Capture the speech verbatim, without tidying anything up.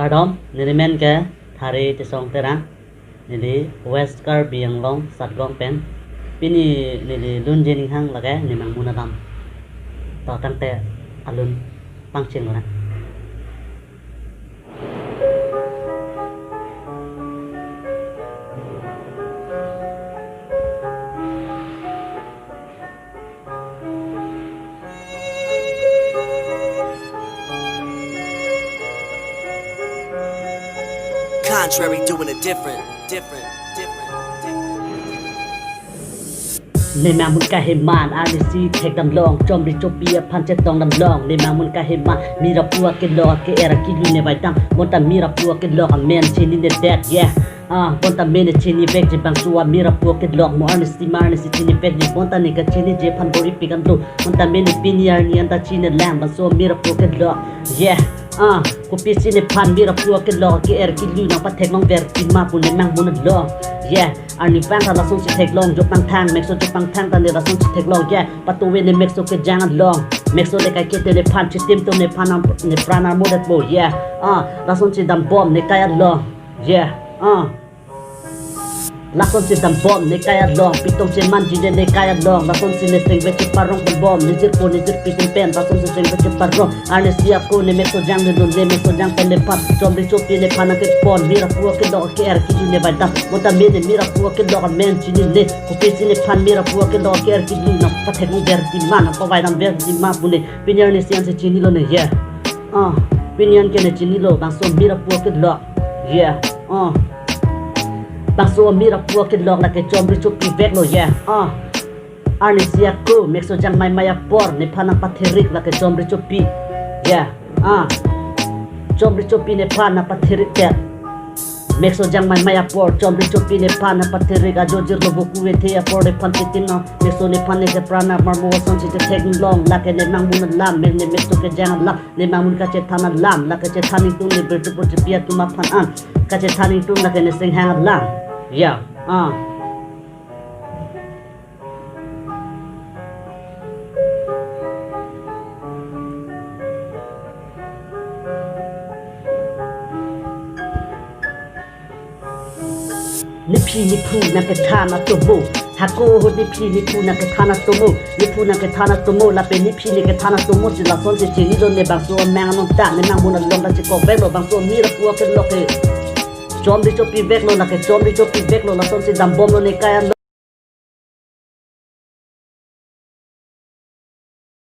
Kardom, neli men ke Thari Tisong Terang, neli West Karbi Anglong Satgong pen. Pini neli lunje ninghang lake nemangmun alam. To tangte alun pangcheng lonang. Contrary, doing it different, different, different, different, different. Nemangmun kaheman arnisi thekdam long, chomri chopi aphan chetongdam long. Nemangmun kaheman, mirapu akelok ke-er kilu ne vaidam. Bonta mirapu akelok amen chininedet, yeah. Ah, bonta mene chinivekji bangso a mirapu akelok mo arnisi ma arnisi chinivekji, bonta ne kachiniji aphan bor-ipik anlo. Bonta mene pini arni anta chinelang bangso a mirapu akelok. Yeah. Ah, kopisi nephan mirapu akelok ke-er kilu nangpatheklongver pima pu nemangmun along. Yeah. Arnivang ta lasonsi theklong, jopangthang, mekso jopangthang ta ne lasonsi theklong. Yeah. Patuve ne mekso kejang along. Mekso le kaikete nephan chitim to nephan am-, nepran armodetpo. Yeah. Ah, lasonsi dambom ne kai along. Yeah. Ah. Lasonsi dambom ne kai along, pitong chemanji ne ne kai along. Lasonsi ne sengve cheparong bom, ne jirpo ne jirpi pen, lasonsi sengve cheparong. Arnisi ako ne mekso jang ne dun, ne mekso jang pen nephan chomri chopi nephan nangkepon, mirapu akelok ke-er kilu ne vaidam. Bonta mene mirapu akelok amen chinine, kopisi nephan mirapu akelok ke-er kilu nangpatheklongver pima, nangpavaidamver pima pu ne pini arnisi ansi chinilo ne, yeah. Ah, pini an ke ne chinilo bangso mirapu akelok. Yeah. Ah. Bangso mirapu akelok lake chomri chopi veklo, yeah. Ah. Arnisi ako mekso jang maimai apor nephan nangpatherik lake chomri chopi. Yeah. Ah. Chomri chopi nephan nangpatherik det. Mekso jang maimai apor chomri chopi nephan nangpatherik, ajo jirlo voku vethe apor nephan chitim nang. Mekso nephan ne kepran nangmarmo asonsi chetheklong, lake nemangmun alam, mene mekso kejang alam. Nemangmun kachethan alam, la kachethan ingtung ne birtupo chepi atum aphan an. Kachethan ingtung lake ne singhang alam. Ya, ah. Nephi nephu nangkethan atomo. Hako ho nephi nephu nangkethan atomo. Nephu nangkethan atomo lapen nephi nekethan atomo si lasonsi chinilo ne bangso amang anong ta nemangmun along ta chekok veklo bangso mirapu akelok ke. Chomri chopi veklo lake chomri chopi veklo lasonsi dambomlo ne kai along.